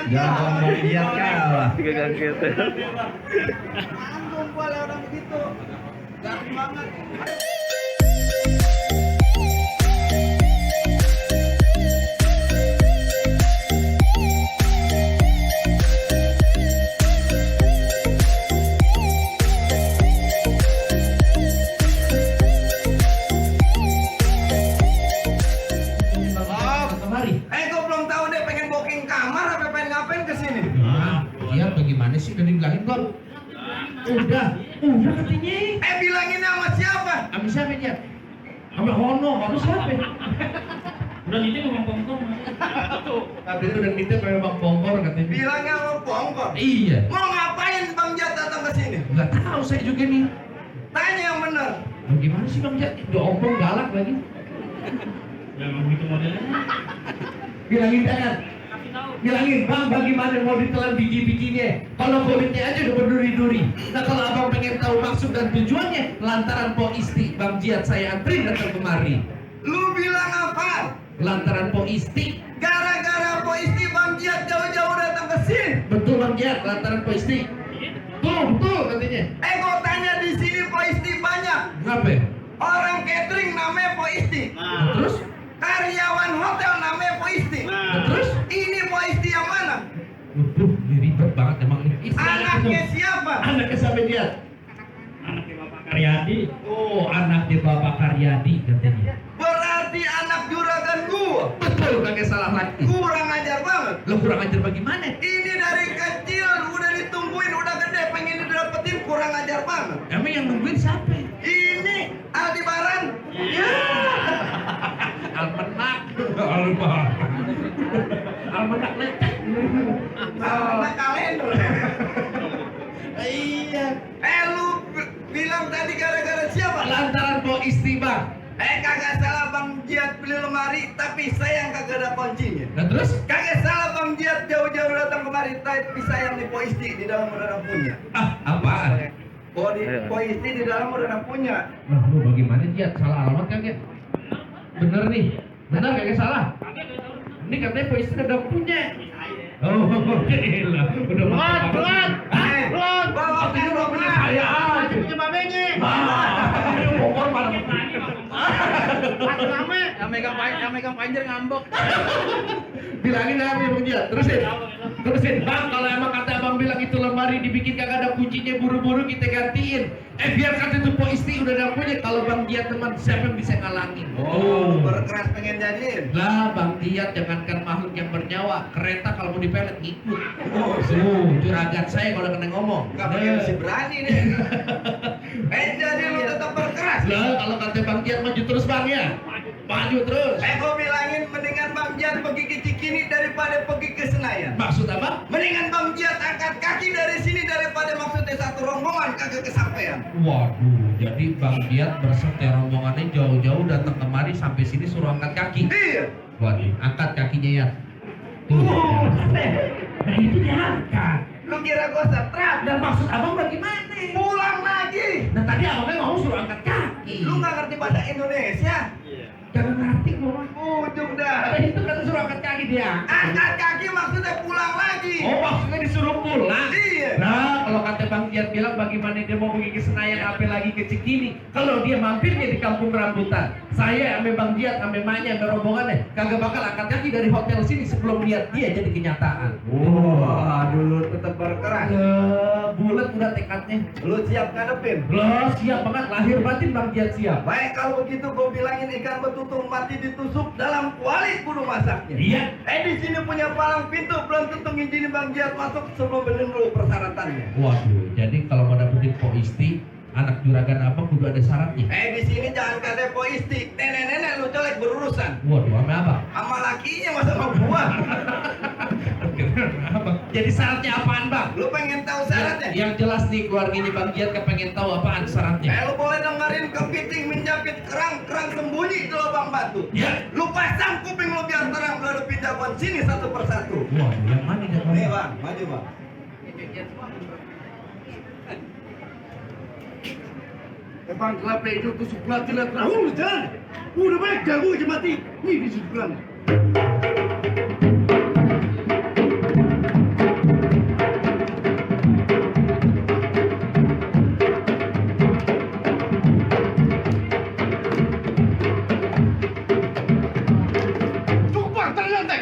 Jangan lihat kalah. Pegangan ketel. Nanggung gua lah orang begitu. Gak banget. Gua belum tahu deh pengen booking kamar apa pengen ngapain kesini. Nah, dia bagaimana sih udah dibilangin belum? Udah katanya. Bilangin sama siapa? Sama siapa dia? Sama Hono, harus siapa? Udah gitu ngomong pongkong. Tapi itu udah minta sama Bang Pongkor katanya. Bilangnya sama Pongkor. Iya. Mau ngapain Bang Jat datang ke sini? Nggak tahu saya juga nih. Tanya yang benar. Bagaimana sih Bang Jat? Udah ompong galak lagi. Ya emang begitu modelnya. Bilangin jangan. Bilangin Bang, bagaimana mau ditelan biji-bijinya? Kalau kulitnya aja udah berduri-duri. Nah kalau abang pengen tahu maksud dan tujuannya, lantaran Po Isti Bang Jat saya antri datang kemari. Lu bilang apa? Lantaran Po Isti. Gara-gara Po Isti Bang Jat jauh-jauh datang ke sini. Betul Bang Jat, lantaran Po Isti. Betul katanya. Gua tanya di sini Po Isti banyak. Ngapain? Orang catering namanya Po Isti. Nah, terus? Karyawan hotel namanya Po Isti. Nah, terus? Ini Po Isti yang mana? Ini ribet banget emang ini. Anaknya siapa? Anaknya siapa dia? Anaknya Bapak Karyadi. Oh, anaknya Bapak Karyadi katanya. Berarti anak juragan gua. Betul, kagak salah lagi. Kurang ajar banget. Lo kurang ajar bagaimana? Ini dari kecil udah ditungguin, udah gede pengen didapetin, kurang ajar banget. Emang yang nungguin siapa? Ini Aldebaran. Ya. Almanak. Almanak lecek. Anak kalender. Iya. Lu bilang tadi gara-gara siapa? Lantaran Po Isti Bang. Kagak salah Bang Jat beli lemari, tapi sayang kagak ada kuncinya. Nah terus? Kagak salah Bang Jat jauh-jauh datang kemari, tapi sayang nih Po Isti di dalam udah punya. Apaan? Po Isti di dalam udah punya. Nah, lu bagaimana Jat? Salah alamat kagak? Bener nih. Bener kagak salah? Ini katanya Po Isti udah punya. Oh, gila. Udah Pelan. Bawa Ini udah punya saya aja. punya babenya. Pokor mana? Yang megang panjer ngambek. Bilangin apa ya Bang Jat? Terusin Bang, kalau emang kata Abang bilang itu lemari dibikin kagak ada kuncinya, buru-buru kita gantiin. Biar kata itu Po Isti udah ada punya. Kalau Bang Jat teman, siapa yang bisa ngalangin? Berkeras pengen jadiin. Lah Bang Jat, jangankan makhluk yang bernyawa, kereta kalau mau dipelet ngikut. Juragan saya kalau kena ngomong. Gak pakai mesti berani nih. Jadi lu tetap berkeras. Lah kalau kata Bang Jat maju terus Bang ya. Maju terus. Gua bilangin mendingan Bang Jat pergi ke Cikini daripada pergi ke Senayan. Maksud apa? Mendingan Bang Jat angkat kaki dari sini daripada maksudnya satu rombongan kagak kesampaian. Waduh, jadi Bang Jat berserta rombongannya jauh-jauh datang kemari sampai sini suruh angkat kaki. Iya. Waduh, angkat kakinya ya. Tuh. Nah itu diangkat. Lu kira gua stres? Dan maksud abang bagaimana? Pulang lagi. Nah tadi abangnya ngomong suruh angkat kaki. Lu nggak ngerti bahasa Indonesia? Jangan ngerti ngomong. Ujung dah. Nah itu kan suruh angkat kaki dia. Angkat kaki maksudnya pulang lagi. Oh maksudnya disuruh pulang. Iya. Nah kalau kata Bang Jat bilang bagaimana dia mau pergi ke Senayan apa lagi ke Cikini. Kalau dia mampirnya di Kampung Rambutan. Saya ame Bang Jat ame Manya ame rombongannya kagak bakal angkat kaki dari hotel sini sebelum lihat dia jadi kenyataan. Wah, dulu tetap berkeras. Bulat udah tekadnya. Lu siap ngadepin? Loh siap banget, lahir batin Bang Jat siap. Baik kalau begitu gue bilangin ikan betutu mati ditusuk dalam kuali kudu masaknya. Iya. Di sini punya palang pintu belum tentu ngizinin Bang Jat masuk sebelum benerin dulu persyaratannya. Waduh, jadi kalau mau dapetin Po Isti, anak juragan apa kudu ada syaratnya. Di sini jangan kata Po Isti, nenek-nenek lu colek berurusan. Waduh, ame apa? Sama lakinya masa sama gua. Apa? Jadi syaratnya apaan Bang? Lu pengen tahu syaratnya? Yang jelas nih keluarganya Bang Jat kepengen tahu apaan syaratnya. Lu boleh dengerin kepiting menjepit kerang sembunyi di lubang batu. Ya. Lu pasang kuping lu biar terang, lu hadapin jagoan sini satu persatu. Waduh, yang mana yang Nih mana? Bang, maju Bang. Emang kelapa itu tusuk pelatih lihat Rahul jalan. Udah banyak jago aja mati. Nih di sebelah. Cukup ternyata.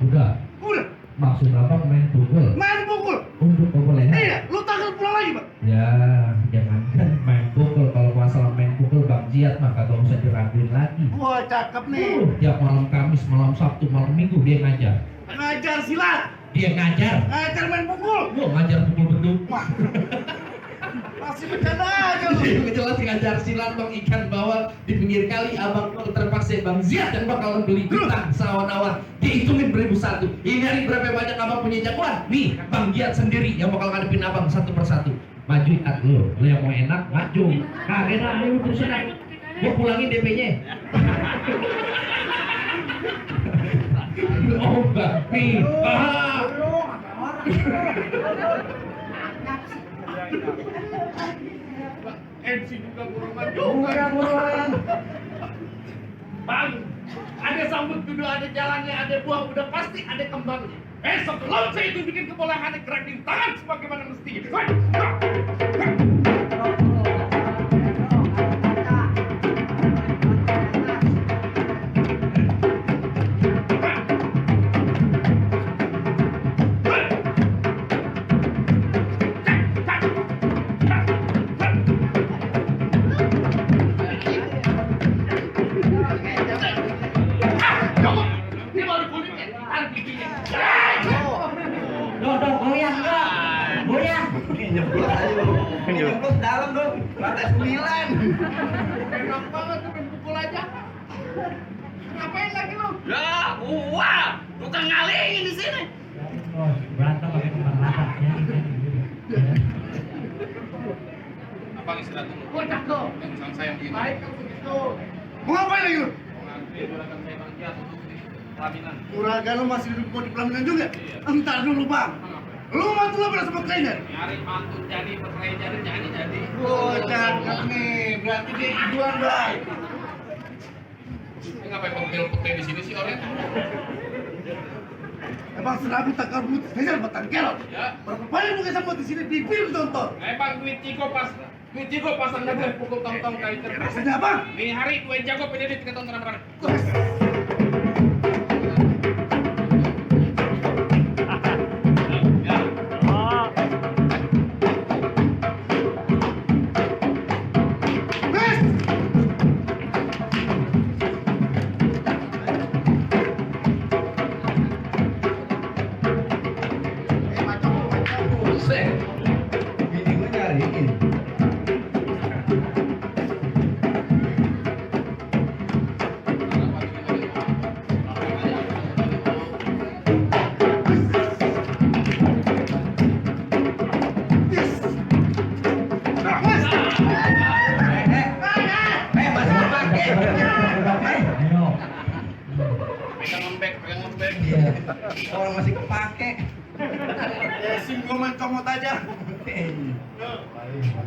Udah. Udah. Maksud abang main pukul? Main pukul. Untuk perolehan? Iya, lu tanggal pulang lagi, Pak. Ya, jangankan main pukul. Kalau masalah main pukul Bang Jiat mah kagak usah diraguin lagi. Wah, cakep nih. Tiap malam Kamis, malam Sabtu, malam Minggu dia ngajar. Ngajar silat. Dia ngajar. Ngajar main pukul. Wah, ngajar pukul beduk. Wah. Masih bercanda aja lu. Jelas ngajar silat Bang ikan bawal di pinggir kali. Abang terpaksa Bang Ziad yang bakalan beli gudang sawan-awan. Dihitungin beribu satu. Ini hari berapa banyak abang punya jagoan? Nih, Bang Ziad sendiri yang bakal ngadepin abang satu persatu. Majuin at lu yang mau enak maju. Kagak lah, lu terusin aja. Gua pulangin DP-nya. Oh enggak, nih. MC juga buruan juga. Bang, ada sambut duduk, ada jalannya, ada buah, udah pasti ada kembangnya. Besok kalau saya itu bikin kebolehan gerakin tangan sebagaimana mestinya. Ini baru kulitnya, tahan giginya. Dong, goyang, dong. Goyang. Nyebut aja lu. Nyebut dalam dong. Lantai 9. Enak banget tuh main pukul aja. Ngapain lagi lu? Ya, wah, tukang ngalingin di sini. Oh, berantem pakai kembang rata. Abang istirahat dulu. Bocah tuh. Sama saya yang begini. Baik kalau begitu. Mau ngapain lagi lu? Ngantri juragan saya Bang Jiat untuk di pelaminan. Juragan lu masih duduk mau di pelaminan juga? Entar dulu, Bang. Lu mantu lu pernah sama trainer? Nyari mantu jadi, perai jadi. Oh, cakep nih. Berarti dia iduan, Bang. Ini ngapain pemil putih di sini sih orang? Emang serabu takar putih spesial batang kelot. Ya. Berapa banyak bukan sama di sini di film tonton? Bang, duit Cigo pasang aja pukul tong-tong kali terus. Maksudnya apa? Nih hari gue jago pendidik 3 tahun rame-rame. Buset. Bini gue nyariin. Pegang lembek. Orang masih kepake. Sim gue main comot aja.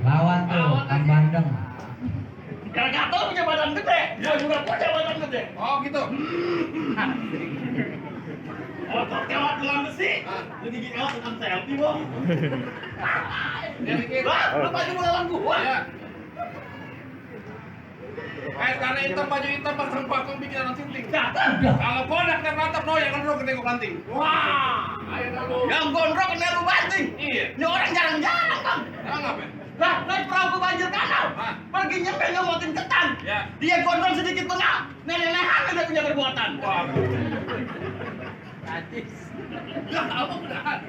Lawan tuh, Kang Bandeng. Gara-gara tuh punya badan gede. Gua juga punya badan gede. Oh gitu. Otot kelot dalam besi. Lu gigi kelot dengan selfie, Bang. Jadi gitu. Lah, lu baju dalam gua. Ya. Karena hitam baju hitam pasang bakung bikin anak sinting. Kalau gua nak terlatap no yang gondrong gede gua banting. Wah, ayo dah lu. Yang gondrong kena lu banting. Iya. Ini orang jarang-jarang, Bang. Emang apa? Lah, naik perahu ke banjir kanal. Hah? Pergi nyampe ngomotin ketan. Ya. Dia gondrong sedikit tengah. Nenek-nenek udah punya perbuatan. Wah. Najis. Ya, apa benar?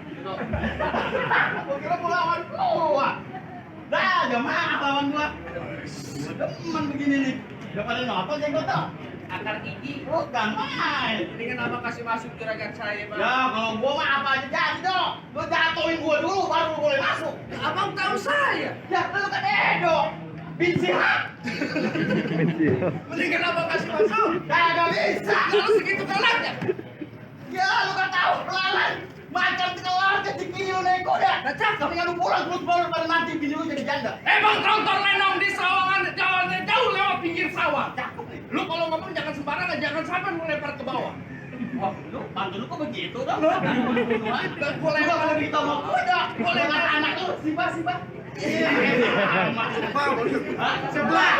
Gua kira gua lawan gua. Dah, jamaah lawan gua. Gua demen begini nih. Daripada nonton jenggot tuh. Akar gigi. Bukan main. Ini kenapa kasih masuk juragan saya, Bang? Ya, kalau gua mah apa aja jadi dong. Lu jatuhin gua dulu baru lu boleh masuk. Abang tahu saya. Ya, lu kan Edo. Bin Sihat. Mending kenapa kasih masuk? Kagak bisa. Kalau segitu galaknya. Ya, lu kan tahu pelalai. Macam kelar ke bini lu neko dah. Nah, cakep. Tapi lu pulang terus baru pada mati bini lu jadi janda. Emang tronton lenong di sawah jangan sampai melempar ke bawah. Wah, lu bantu lu kok begitu dong? Boleh Kalau kita mau kuda, boleh nggak anak lu? Siapa? Sebelah.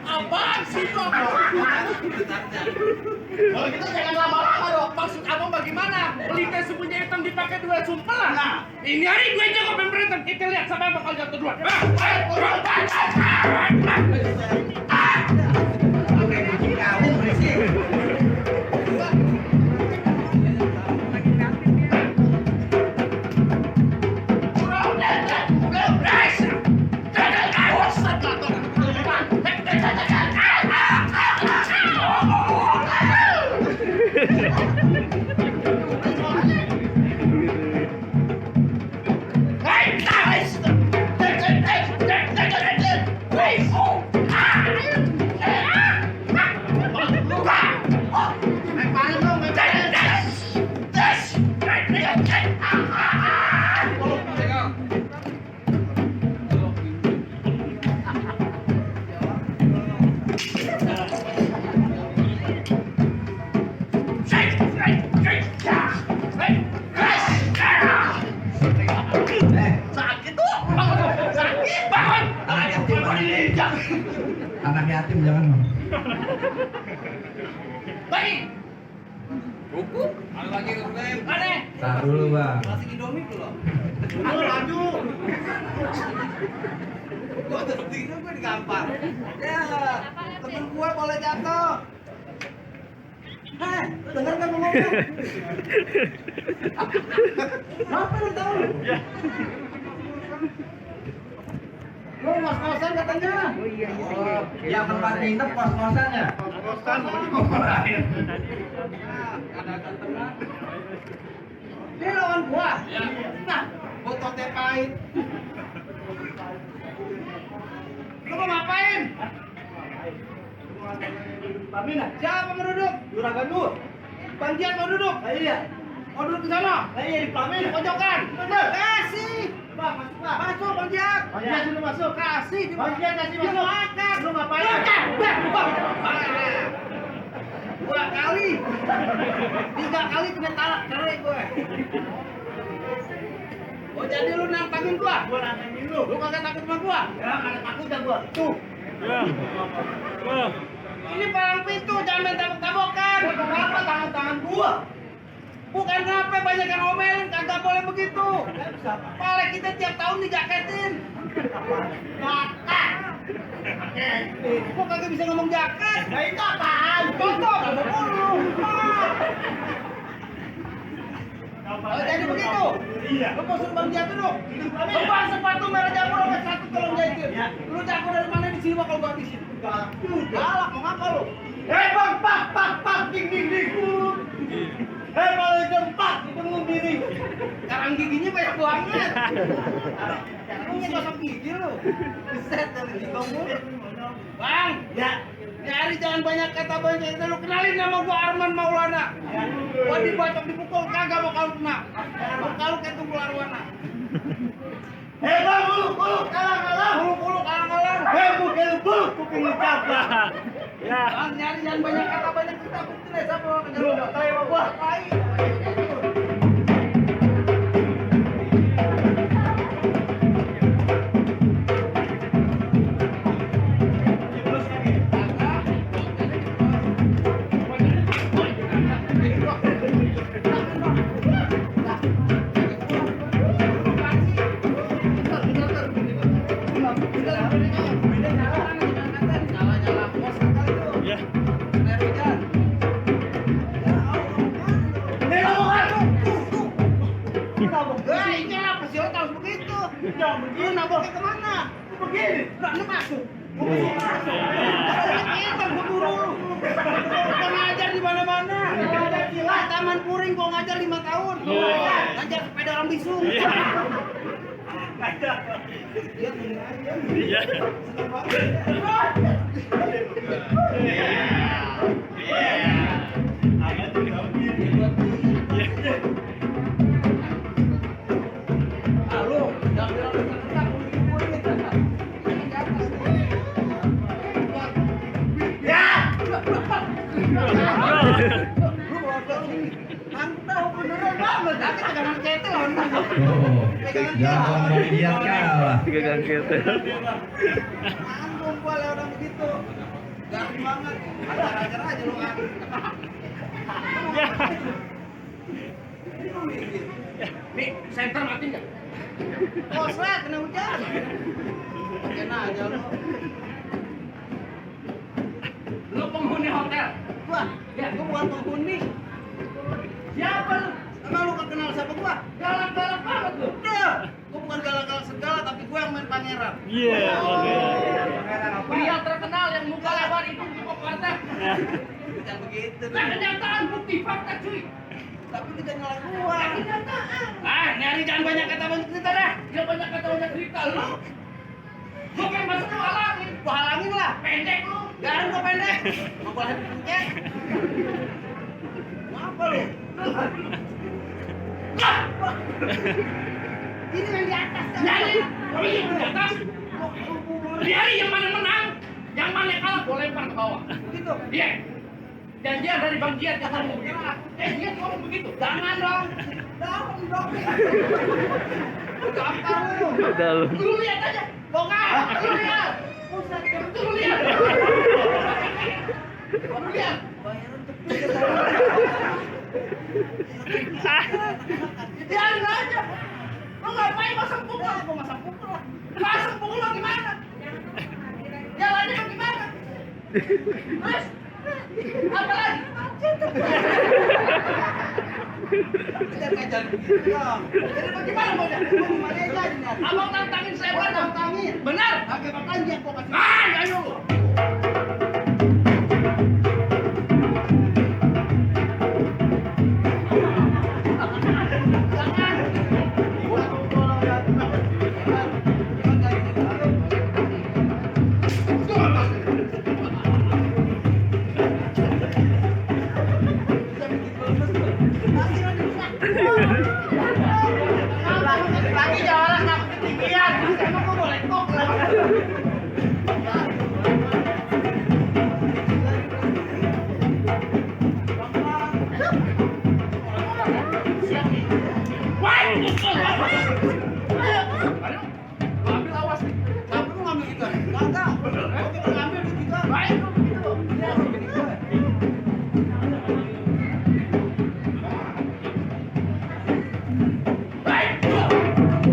Apaan sih Bang? Kalau gitu jangan lama-lama dong. Maksud abang bagaimana? Pelita sembunyi hitam dipakai dua sumpelan. Nah. Ini hari gue jago pemerintah. Kita lihat siapa yang bakal jatuh duluan. Oke, begini kamu berisik. Anak yatim jangan. Baik. Hukum? Ada lagi Rem. Ada. Tahan dulu, Bang. Masih Indomie tuh loh. Lu maju. Gua tertinggi gue digampar. Ya, temen gua boleh jatuh. Hei, lu denger kan ngomong? Apa lu tahu? Lu ngos-ngosan katanya. Oh iya. Yang tempat nginep kos-kosan ya? Ngos-ngosan mau dimarahin. Ini lawan gua. Nah, foto teh pahit. Lu mau ngapain? Pamina, siapa mau duduk? Juragan Nur. Banjian mau duduk? Iya. Mau duduk di sana? Iya, di Pamina. Pojokan. Bener. Kasih. Bang, masuk Bang. Masuk, Banjian. Banjian sudah masuk. Kasih. Banjian kasih masuk. Lu makan. Lu ngapain? Dua kali. 3 kali kena talak cerai gue. Oh jadi lu nantangin gua? Gua nantangin lu. Lu kagak takut sama gua? Ya, kagak takut dah gua. Tuh. Ini palang pintu, jangan main tabok-tabokan. Kenapa tangan-tangan gua? Bukan kenapa banyak yang omelin, kagak boleh begitu. Paling kita tiap tahun dijaketin. Jaket. Kok kagak bisa ngomong jaket? Nah itu apaan? Contoh, ngomong mulu. Oh, jadi begitu? Iya. Lu mau suruh Bang Jatuh dong? Bang sepatu merah jamur sama satu tolong jahitin. Lu jago dari mana di sini bakal gua habisin? Galak, mau ngapa lu? Bang, pak, ding. Balik jempat, ketemu diri. Karang giginya banyak banget. Lu ngosok gigi lu. Buset, dari gigong lu. Bang, ya. Nyari jangan banyak kata banyak itu lu kenalin nama gua Arman Maulana. Gua dibacok dipukul kagak bakal kena. Kalau kayak tumpul arwana. Bang, bulu kalang-kalang. Bulu kuping dicabak. Ya. Bang, nyari jangan banyak kata banyak kita bukti deh siapa orang kejar gua. Kayak gua. Naboknya kemana? Begini, lu masuk. Kita berburu. Gua ngajar di mana-mana. Taman Puring gua ngajar 5 tahun. Ngajar sepeda orang bisu. Iya. Oh, jangan Bang Giat kalah. Tanggung gua lewat orang begitu. Garing banget. Ajar-ajar aja lu kan. Nih, center mati nggak? Oh, serat, kena hujan. Kena aja lu. Lu penghuni hotel. Gua, ya gua bukan penghuni. Siapa lu? Emang lu gak kenal siapa gua? Galak-galak banget lu. Udah, gua bukan galak-galak segala, tapi gua yang main pangeran. Pangeran apa? Pria terkenal yang muka lebar itu di Jakarta. Jangan begitu. Nah, kenyataan bukti fakta cuy. Tapi kita nyala gua. Kenyataan. Ah, nyari jangan banyak kata banyak cerita dah. Dia banyak kata banyak cerita lu. Gua pengen masuk lu halangin. Gua halangin lah. Pendek lu. Garing gua pendek. Mau gua happy puncak. Mau apa lu? Ini yang di atas. Nyari. Kami yang di atas. Nyari yang mana menang. Yang mana kalah gua lempar ke bawah. Begitu. Iya. Janjian dari Bang Giat yang ngomong begitu. Giat ngomong begitu. Jangan dong. Dalam dong. Gampang lu. Lu lihat aja. Bongkar. Lu lihat. Pusat Lu lihat. Lu lihat. bayaran cepet. Biarin aja. Lu ngapain masang pukul? Gua masang pukul lah. Masang pukul lo gimana? Jalannya gimana? Terus? Apa lagi? Kejar-kejar begitu dong. Jadi bagaimana mau jadi? Gua mau mandi aja nih. Abang tantangin saya Gua berantem. tantangin. Benar? Pakai pertanyaan gua kasih. Ayo. Lagi jalan aku ketinggian. Emang gua boleh kok lah. Wah, pukul. Ambil awas nih. Tapi lu ngambil kita. Kagak. Gua kita ngambil di kita. Baik. Iya, ngambil di gua. Baik.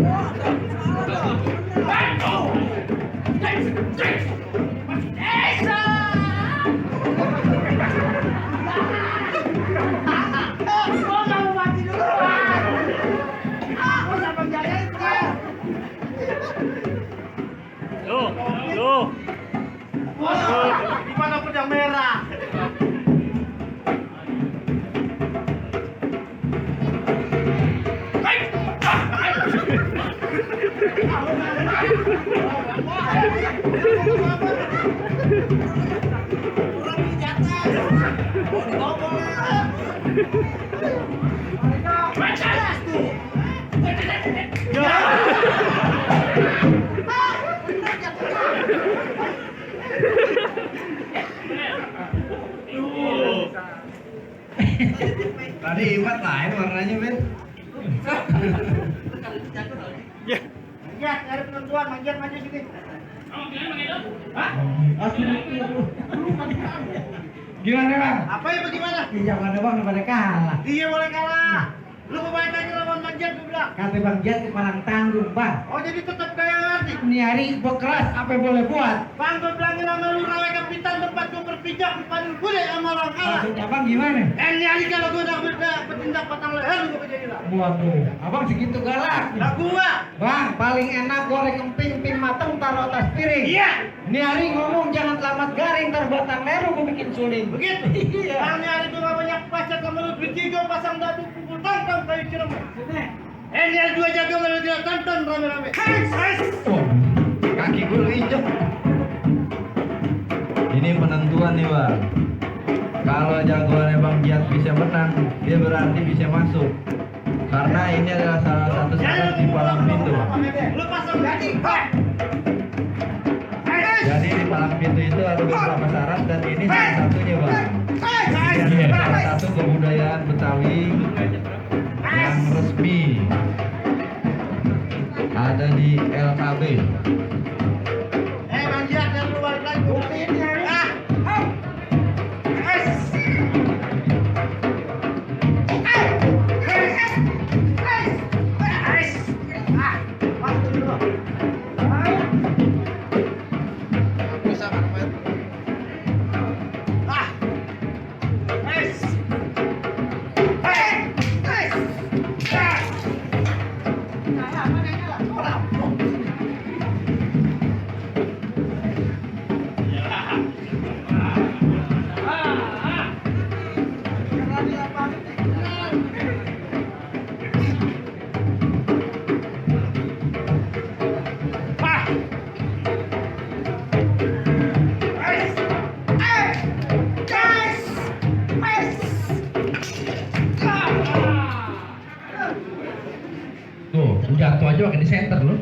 Wah, salah dong. Baik. Esa. Gua nggak mau mati duluan. Gua sama jagain dia. Wah, gimana pedang merah? Orang di atas. Mau dibawa bola. Jelas tuh. Tadi Imat lain warnanya, Ben. Ya, cari penentuan, manjat maju sini. Gimana bang? Apa ya bagaimana? Iya mana bang daripada kalah. Dia boleh kalah. Lu kebanyakan aja lawan manjat lu bilang. Kata Bang Giat kepala tanggung bang. Oh jadi tetap kayak ngerti. Ini hari bekeras apa yang boleh buat? Bang, gue bilangin sama lu rawe kapitan tempat gue berpijak dipanggil gue deh sama orang kalah. Maksudnya bang gimana? Nyari kalau gue udah bertindak patang leher lu gue jadi lah. Waduh, abang segitu galak. Lah gua. Bang, paling enak goreng emping, ping mateng, taruh atas piring. Iya. Ini hari ngomong jangan selamat garing, ntar batang leru gue bikin suling. Begitu. Iya. Bang nyari tuh gak banyak pacar sama lu bertiga pasang dadu pukul tantang kayu cirebon. Nyari dua jago sama lu dia tonton rame-rame. Oh, Kaki gue injek. Ini penentuan nih bang. Kalau jagoannya Bang Giat bisa menang, dia berarti bisa masuk. Karena ini adalah salah satu syarat di palang pintu. Lu pasang dadi. Jadi di palang pintu itu ada beberapa syarat dan ini salah satunya bang. Ini salah satu kebudayaan Betawi yang resmi. ada di LKB. Bang Jiat jangan lu balik lagi. Buktiin ya. Tuh, jatuh aja makin di center loh.